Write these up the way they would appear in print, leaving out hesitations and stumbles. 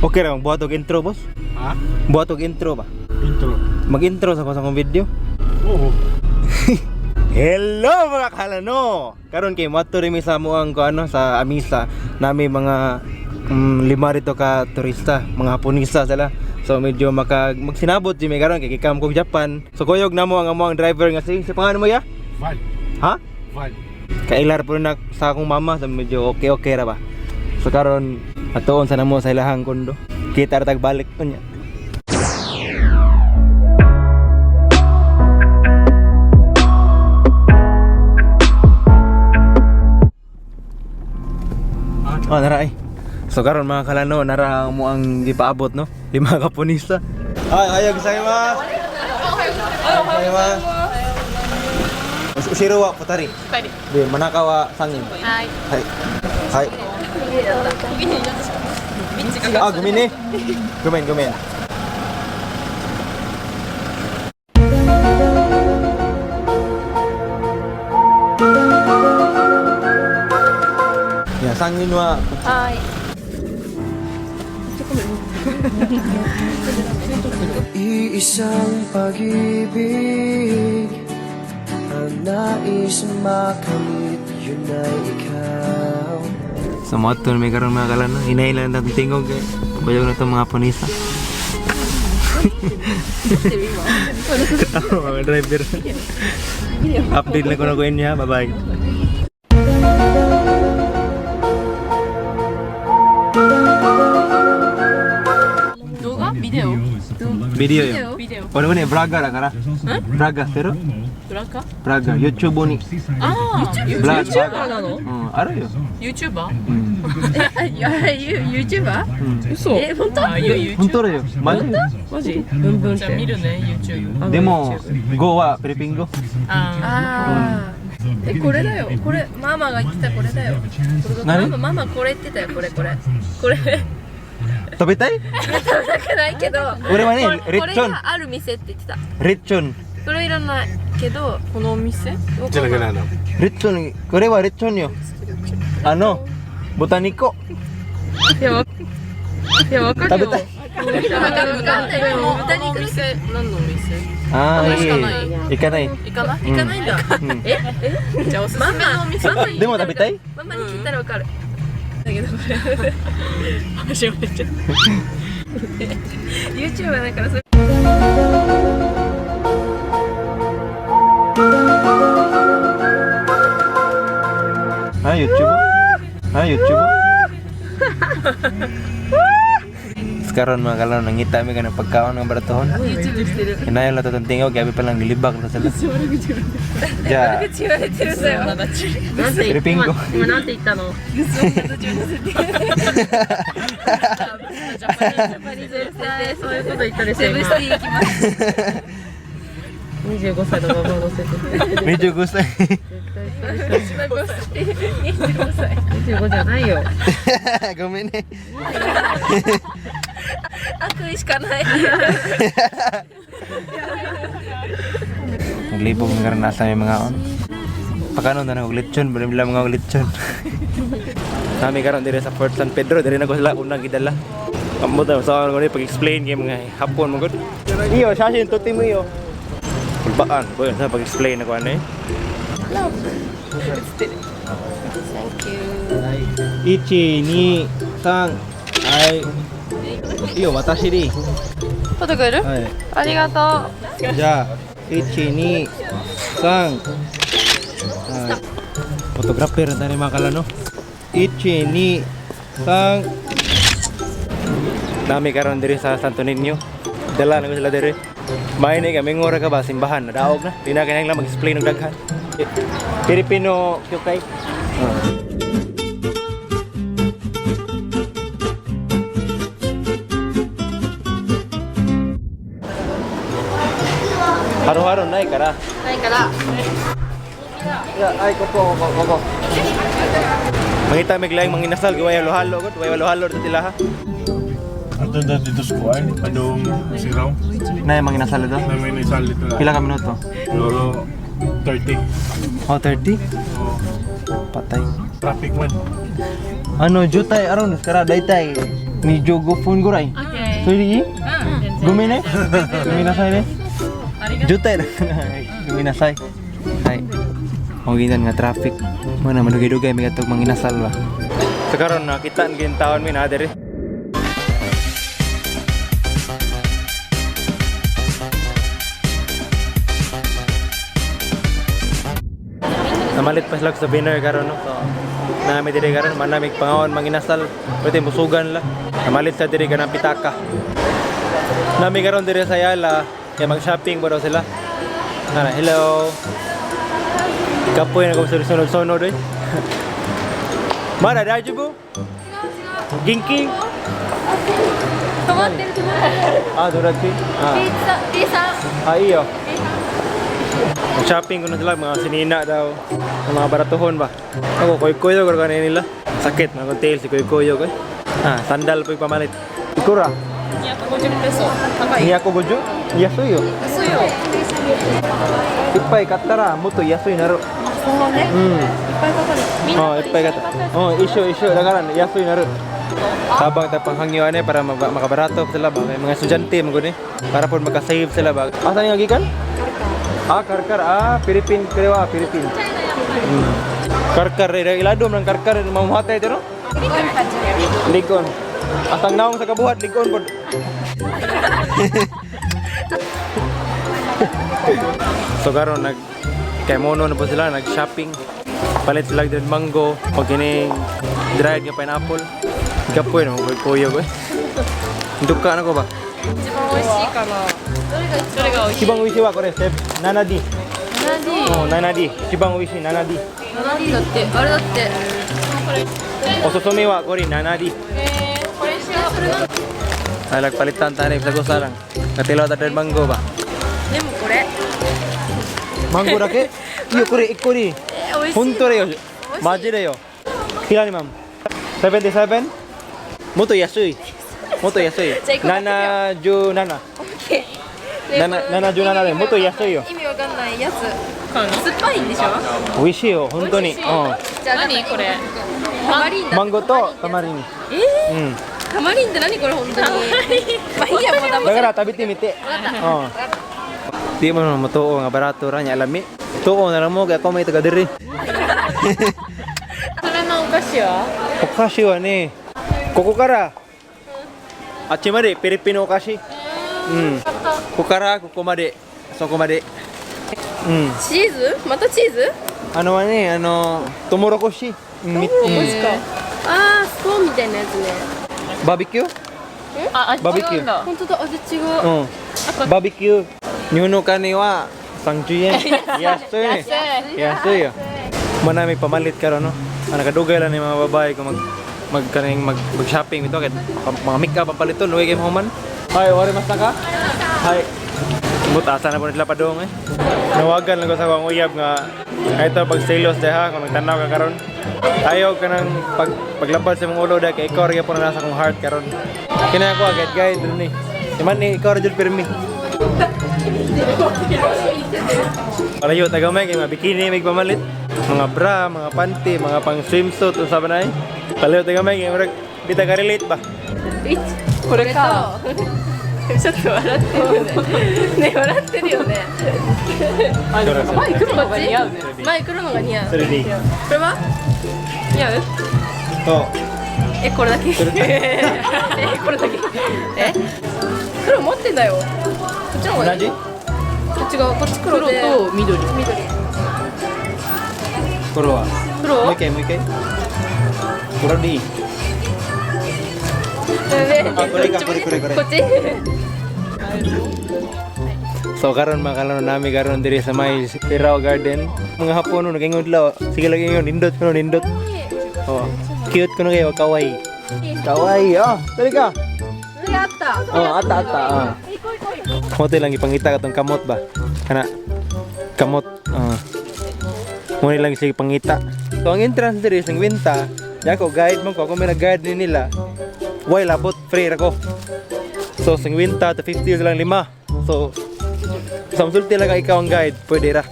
Okay ra buhat og intro, boss? Ha? Buhat og intro ba? Intro. Mag-intro sa ko sa akong video. Oo. Hello mga kalano! Karon kay moadto rin mi sa amuang ko ano sa Amisa nami mga lima rito ka turista, mga Haponisa sila. So medyo maka magsinabot jud mi karon kay gikam kog Japan. So kuyog namo ang amuang driver nga si pangalan mo ya? Val. Ha? Val. Kailar po na sa akong mama, so medyo okay okay ra ba. So karon atuon sa namo sa ilahang kondo. Kita ra tag balik unya. Oh, nara ay. So karon mga kalano, nara ang mo ang gipaabot no. Lima ka punista. Ay, ayaw gozaimasu. Ayaw gozaimasu. Shiro wa futari. 二人で、真中は三人。はいはい。はい。あ、ごめんね。ごめんごめん。いや、三人は。はい。 Iisang pag-ibig ang nais makamit, yun ay ikaw. Sa mga to, may karon mga kalano. Hinay lang natin tingog eh. Bayog na itong mga punisa. Katawa mga driver. Update lang ko na ko inyo ha. Bye-bye. 動画ビデオ ビデオよ。ビデオ俺もね、ブラガーだから。ブラガーしてるブラカブラガー、YouTube に。ああブラ YouTuber なのうん、あるよ。 YouTuber? うん。いや、YouTuber? うん。嘘え、本当？あ、you 本当だよ。マジマジ？ブンブンっじゃあ見て。るね YouTube。 でも、語はフィリピン語。ああー。え、これだよ。これ、ママが言ってたこれだよ。マ何マ、ママこれ言ってたよ。これこれ。これ。食べたい食べたくないけど。俺はねこれレッチョンこれがある店って言ってた。レッチョン。これいらないけど、このお店レッチョン、これはレッチョンよ。あの、ボタニコ。いや、わいや、わかるよ。食べたい。わかるわかんない。でも豚このお肉店何のお店ああ、いい。しかない行かない。行かない行かないんだ。うんえ、え、じゃあおすすめのお店ママにでも食べたいママに聞いたらわかる。だけどこれ始めちゃった YouTuber だからそれ。あ、YouTube? あ、YouTube? Karon mga kalano, nangita mi ka ng pagkaon ng baratohon. YouTube してる。 Hinayon lang itong tingog, gabi pa lang gilibak na sila. じゃあ、口言われてるんだよ。なんてフィリピン語。今なんて言ったの？そういうこと言ったでしょセブシティ行きます。今25歳のババア乗せて25歳。 25歳。 25じゃないよ。ごめんね。悪意しかない。 Naglibog ng karon nasa may mga on. Pagkanon na og lechon, bali nila mga og lechon. Nami karon dire sa Fort San Pedro, dire na ko sila unang gidala. Amot na sa ko ni pag-explain kay mga Hapon man gud. Iyo, sashin tuti mo iyo. Kulbaan, boy, sa pag-explain ako ano eh. Thank you. 1 2 3はい。いいよ、私でいい。取ってくれる？はい。ありがとう。じゃあ、1、2、3。はい。Photographer na tayo mga kalano. 1, 2, 3. Nami karon diri sa Santo Niño. Dala na ko sila diri. May ni kami ngora ka ba simbahan nadaog na. Di na kinahanglan mag-explain og daghan. Pilipino Kyokay. Haro-haro ないから。ないから。いや、はい、ここ、ここ、ここ。Mangita mig laing manginasal, way halo-halo gud, way halo-halo dito sila ha. Ato na dito sa kuan, anong siraw? Na yung manginasal dito. Na may nasal dito na. Pila ka minuto? Siguro 30. Oh, 30? Oh, Patay. Traffic man. Ano, jutay aron kara daytay. 25分ぐらい。 OK。 それでいい？うん。ごめんね。ごめんなさいね。渋滞だ。ごめんなさい。はい。Ang ginan nga traffic. Mga naman dugay-dugay may katog manginasal ba. Sa karon nakita ang gintaon mi na diri. Namalit pa sila sa souvenir karon, no. So, nami diri karon manamig pangaon manginasal. Pwede musugan la. Namalit sa diri kanang pitaka. Nami karon diri sa Ayala, kaya mag-shopping ba daw sila. Ana, hello. Kapoy na ko sa sunod-sunod eh. Mara, daijoubu? Ginki? 止まってる止まってる。 Ah, Dorachi? Ah. P さん。 Ah, iyo. Shopping ko na sila, mga sinina daw. Ang mga baratuhon ba? Ako, kuy-kuyo ko kanina nila. Sakit, mga tail si kuy-kuyo ko. Ah, sandal po pamalit. Ikura. 250ペソ。高い。 250? Yasuyo. 安いよ。 Ipay kattara, moto yasui naru. そうね。 Mm. いっぱいかかる。みん Oh, な ipay katta. Oh, isyo, isyo. Dagaran, yasui naru. Tabang tapang hangyo ane para makabarato sila ba? May mga estudyante mo gud eh. Para po makasave sila ba? Asa ni gikan? Ah, karkar. Ah, Philippine krewa, Philippine. Karkar eh, ilado man ang karkar mamuhatay dito, no? Ligon. Atang naong sa kabuhat, ligon pod. So karon nag kay mono na po sila nag-shopping. Palit sila din mango, pag kining dried nga pineapple. Kapoy na mo kuya ko. Duka na ko ba? 一番美味しいかな。どれが美味しい？一番美味しいはこれ、7D。 7D。 Oh, 7D. 一番美味しい 7D. 7D だって、あれだって。おすすめはこれ 7D. これしよう。 Ay, nagpalitan tayo sa gusto lang. Katilo ta din mango ba? でもこれ。 マンゴーだけ？いや、これ1個でいい。え、美味しい。本当だよ。マジだよ。Pila ni ma'am? 77? もっと安い。もっと安い。じゃあ一個買って77。オッケー。 77でもっと安いよ。意味わかんないやつ。酸っぱいんでしょ？美味しいよ、本当に。美味しいうん。じゃあ何これ？タマリンだ。マンゴーとタマリン。えうん。タマリンって何これ本当に。まあいいや、もう騙 だ さ から れ 食べてみて。わかった。うん。Di mo naman matuo nga barato ra nya lami. Tuo na lang mo kay ako may taga diri. それのお菓子は？お菓子はね、ここからあっちまでピリピのお菓子。うん。ここからここまで、そこまで。うん。チーズ？またチーズ？あのはね、あのトウモロコシ。トウモロコシか。あー、スコーンみたいなやつね。バーベキュー？あ、味バーベキュー違うんだ。本当だ、味違う。うん。バーベキュー。日本のお金は30円。安いね。安いよ。Manami pamalit karon, no. Ang nakadugay lang ni mga babae kung mag mag kaning mag, mag shopping ito kay mga makeup ang paliton luwi kay mahuman. Hi, ori mas ka? Hi. Mutasa na po nila padong eh. Nawagan lang ko sa akong uyab nga ito pag selos diha kung nagtanaw ka karon. Ayaw ka nang paglabad sa mong ulo dahil kay ikaw ra po na nasa akong heart karon. Kina ako agad guide rin ni. Si man ni ikaw ra jud pirmi. Palayo tagamay kay mga bikini may pamalit, mga bra, mga panty, mga pang swimsuit unsa ba na eh. Palayo tagamay kay murag di ta ka-relate ba. これか。ちょっと笑ってるよね。ね、笑ってるよね。あ、でも前黒のが似合うね。前黒のが似合う。それでいい。これは？似合う？とえ、これだけ。え、これだけ。え、黒持ってんだよ。こっちの方がいい。同じ？違う、こっち黒黒で。と緑。緑。黒は。黒？もう一回もう一回。これでいい。ねあこれかこれこれこれこっち？ So karon mga kalano nami karon diri sa may Pirao Garden. Mga Hapon no nagingon la. Sige lang ingon nindot kuno nindot. Oh, cute kuno kayo, kawaii. Kawaii, oh. Dali ka. それあった。 Oh, ata ata. Oh. Mo lang ipangita katong kamot ba. Kana kamot. Oh. Mo lang siya ipangita. So ang entrance diri sa winta, yako guide mo ko ako may nag-guide ni nila. Way labot free ra ko. So 50 to 50 lang lima. So sa musulti lang ka ikaw ang guide, pwede ra.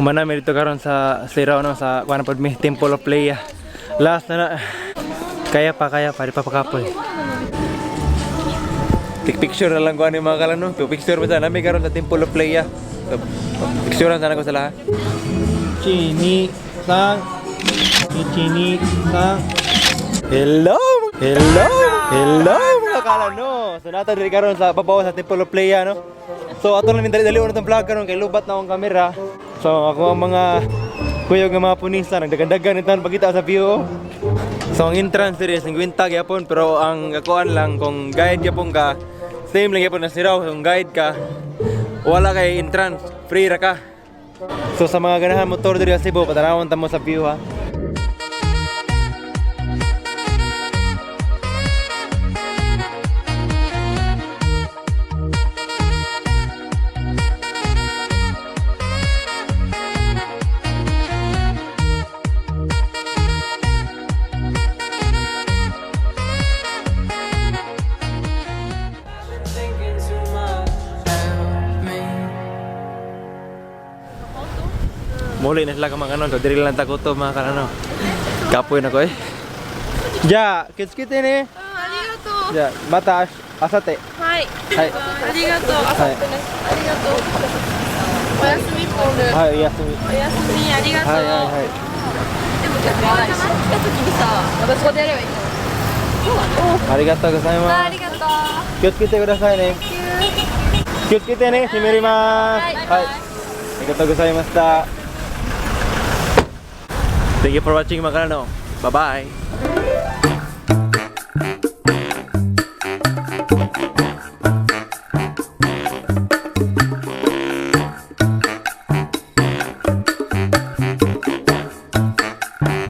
Humana mi dito karon sa Sirao, no, sa kuan pod mi, Temple of Leia. Last na na. Kaya pa, di pa pakapoy. Take picture na lang ko ani mga kalano. Picture ba sana mi karon sa Temple of Leia. So, picture sana ko sila, ha. Chini sang Chini sang. Hello! Hello! Hello mga kalano! So nata diri karon sa babaw sa Temple of Leia, no. So ato lang dali-dali na itong vlog karon kay lubat na akong kamera. So ako ang mga kuyog nga mga punisa nagdagandagan ito pagkita sa view, oh. So ang entrance diri is 50 gyapon, pero ang kakuan lang kung guide gyapon ka, same lang gyapon na siraw kung guide ka, wala kay entrance, free ra ka. So sa mga ganahan motor diri sa Cebu, patanawon ta mo sa view, ha. Thinking too much about me. Muli na sila ka mga kanon. So diri lang taguto mga kanano. Kapoy na ko eh. Ja, kids kita ni. ありがとう。 Ja, mata asate. はい。はい。ありがとう。あさってね。ありがとう。おやすみポール。はい、yasumi. おやすみ、ありがとう。はいはいはい。でも逆はじゃない？来た時にさ、私ここでやればいいの。ありがとうございあます。りがとう。気をつけてくださいね。気をつけてね。閉めります。はい。ありがとうございました。Thank you for watching, mga kanano. Bye-bye.